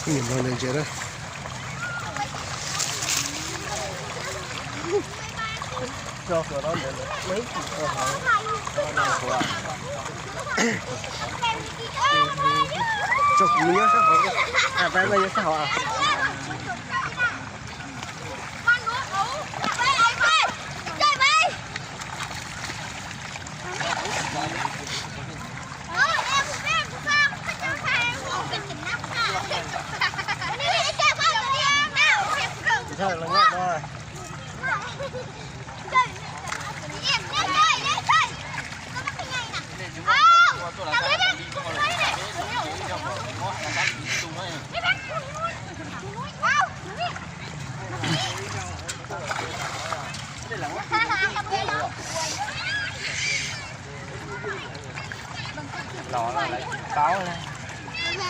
Niam hluas ntawd ntses na. Tso kuv nyob sab hauv, peb nyob sab hauv.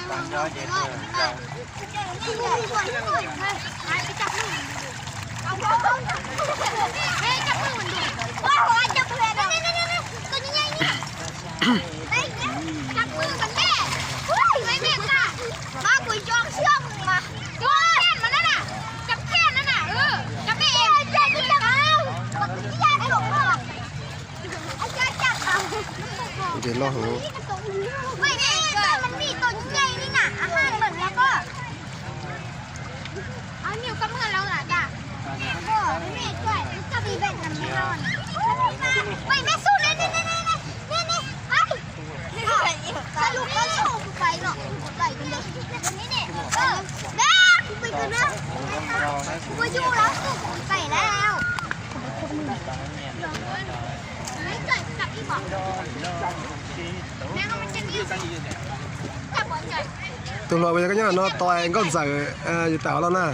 Los lawv tsis paub li. Nco ces twb nco. Ntses loj heev. Tus hluas, puas yog koj nyob no tos nkauj ntxawm yus tawm los na?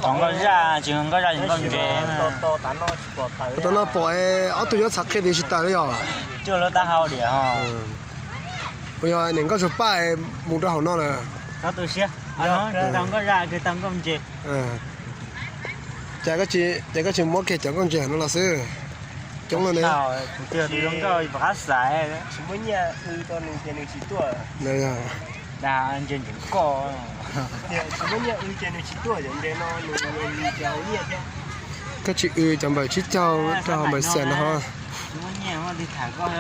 Tos nkauj zaj, tsis nkauj zaj, nkauj ntses. Tos no pom ob tug yuav txhav qhia tias tsis tawm li os. Cuaj lub taub hau diam. Puas yog niam nkauj Tsuag Paj mus rau hauv no lawm? Tau tu siab, tos nkauj zaj, tau nkauj ntses. Ces koj tsis muab kiag cov nkauj ntses no los xwb? Coob no ne. Tsis muaj nyiaj wb rau nws ces nws tsis tuaj. Ntses ntsees koj. Tsis muaj nyiaj wb ces nws tsis tuaj, cov ntses no nws li cov nyiaj thiab. Koj tsis wb cov npawb tsib caug rau hauv npawb xees no ho. Tsis muaj nyiaj muaj li tham koj.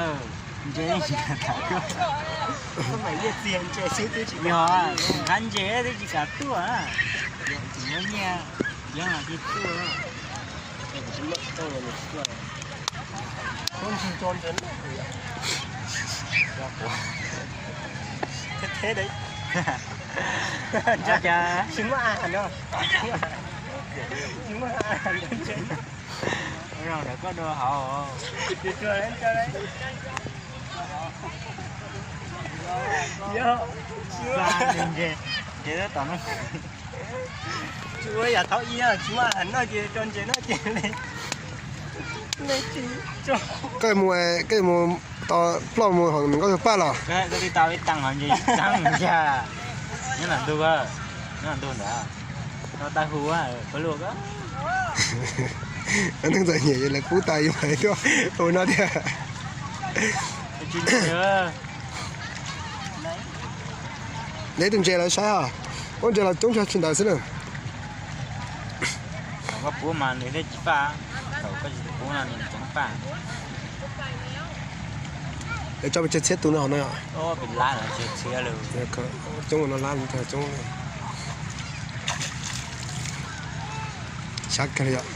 Ntses tsis tham koj. Yog, nqa ntses twb tsis kam tuaj. Tsis muaj nyiaj, yog los tsis tuaj. Tsis muaj, tsis muaj. Rau ntawm koj dua hauv. Ntses, ntses tom no. Tsis ua yam thaud ib, tsis muaj heev no ces rau ntses no ces Koj mus, koj mus tos ploj mus hauv nkauj Tsuag Paj los? Koj tsis tau ib tag hov ntses tag ntag. Nyob ntawm ntug, nyob ntawm ntug ntawd. Tau tag hu, koj luaj. Neeg ntxawm nyiam lawv pub tas yus hais tuaj hu no tiag. Neb tus ntses lawv saib os, ua ntses los coob tsis ntawd xwb na. Thaum koj pub mas nws thiaj tsis faj, thaum koj tsis pub no nws tseem faj. Es tso pes tsawg txhiab tus no hauv no? Coob no lab coob. Sab kawg li yom.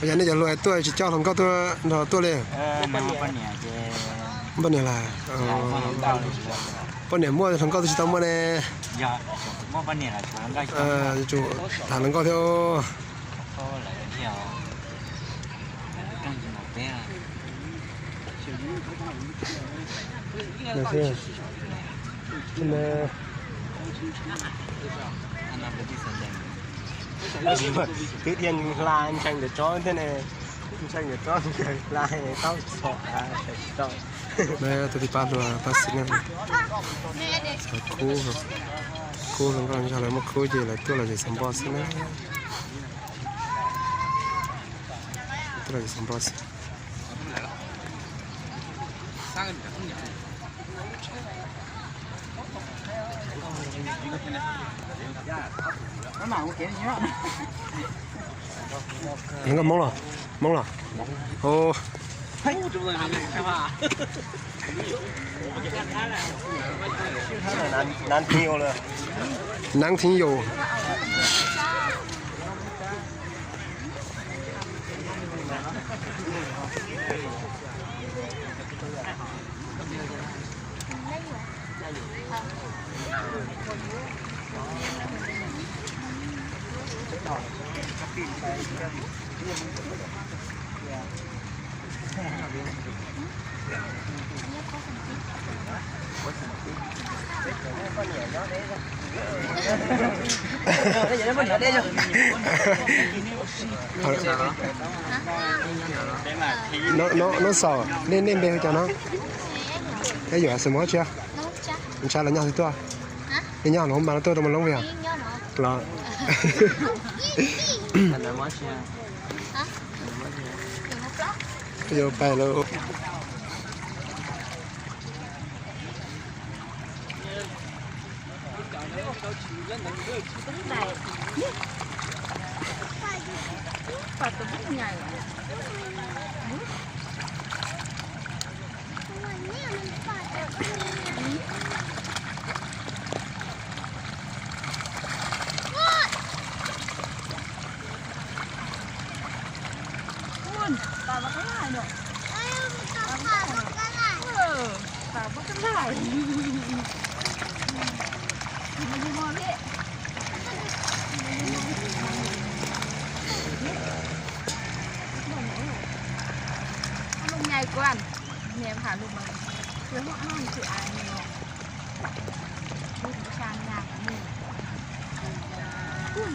Yog nej cov hluas tuaj tsis coj hluas nkauj tuaj nrog tuaj li? Poj niam lawm. Poj niam muaj hluas nkauj twb tsis tau muaj ne. Yuav tsum tham hluas nkauj thiab. Twb dhia hla ntshee ntawm tsob thiab ne, ntshee ntawm tsob nkawd hla taub txhom tsis tau. Tus tij pab hluas pab xwb na. Khub, khub hluas nkauj zog lawv muaj khub ces lawv tuaj los zem xov npoj xwb na. Tuaj los zem xov npoj xwb. Hmoob los, Hmoob los. Nắng thím yus. Nub xaus, nej npe hu cas no? Eb, yuam xus mos tsi? Ntshai los nyob twg tuaj? Nej nyob hauv mas no tuaj rau Mas Loob yog los? Yuav pais lawm. Lub nyai kuan, nyai pham lub mas, lub hoj hoj tsis ai no. Lub sa nyas nws, ua,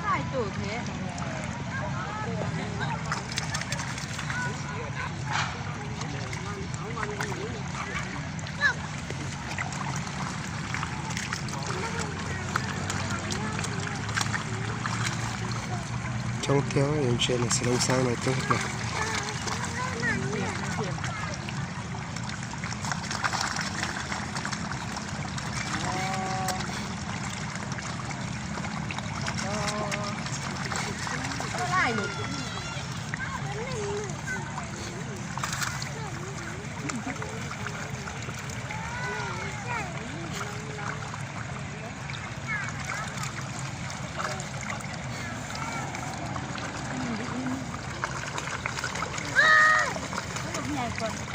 thaij tus thiab. Coob thiab, yus ntsia nws xav loo xaab no coob kawg.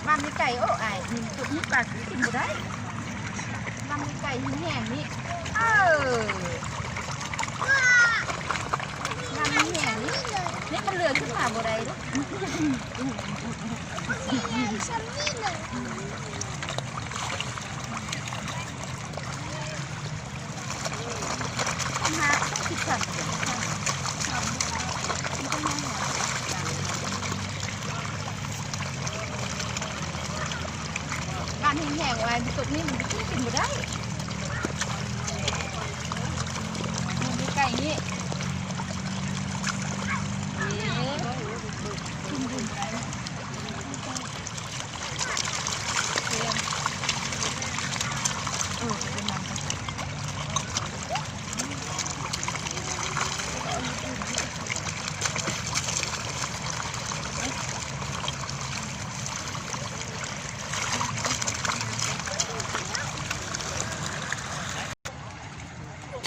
Vam li kaim ub, ais, nws tus ib pas kwv tsis mus dai. Vam li kaim heev li. Vam li heev li. Neb muab lwm xwb mas mus dai lawm. Vam heev heev uas tus neb mus tib tug mus dai. Mus li kaim li.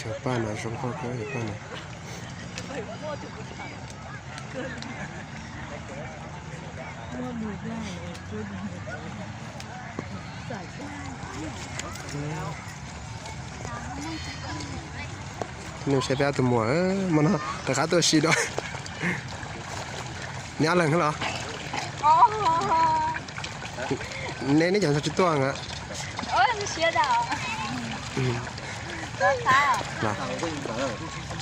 Cov paj no zoo nkauj kawg cov paj no. Nug saib peb ob tug muam, hmo no rov qab tuaj si dua. Neb ob leeg los? Neb, neb cov tsis tuaj a?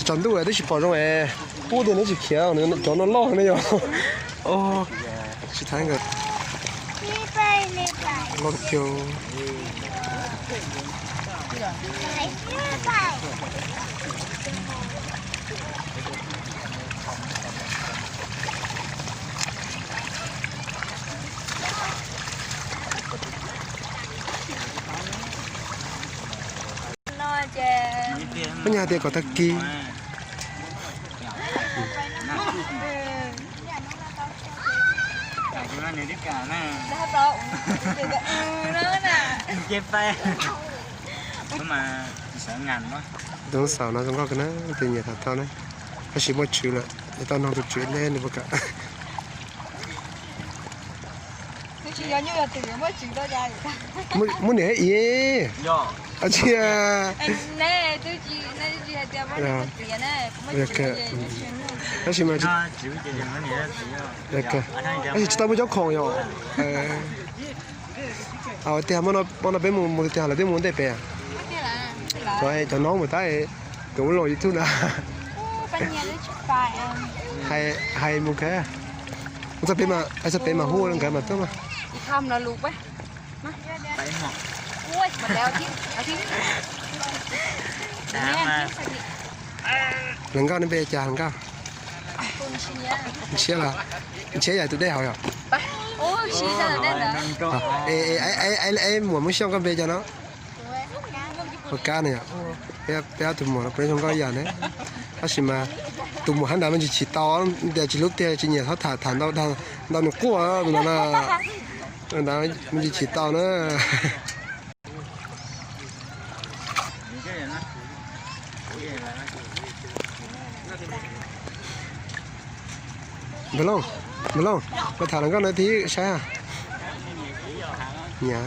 Tsaus ntuj twb tsis pom zoo es, pub tias neb tsis khiav, cov no loj ne yog. Tsis thab nkawd. Loj tiag. Koj nyaj tias kom tag kis. Tus xaum no zoo nkauj kawg na, tus nyiam tham tau na. Tab sis muaj tswv lawm, tau noog tus tswv ne nws puas kam. Muaj niam ib. Tsis, tab sis mas, tab sis tsis tau muaj caub khoom yom. Tiag, hmo no peb mus, mus tiag lawv twb mus ntej pem. Cov no mus tab, cov ub los YouTube na. Hais mus kawg. Txog pem mas, txog pem mas hu nkawd mas tuaj mas. Hluas nkauj, neb npe cas hluas nkauj? Ntshiab los? Ntshiab yog tus dej hauv yom? Es muam Muaj Xyooj koj npe cas no? Ua Kab no yom. Peb ob tug muam no peb zoo nkauj ib yam ne. Tab sis mas tus muam hab ntawd me ntsis chim tau, tias tsis hlub tiag tsis nyiam txhob tham, tham ntau, ntau nws quaj tus ntawd na. Ntawd me ntsis chim tau na. Npawg Looj, Npawg Looj, koj tham hluas nkauj no thiab saib. Nyiam.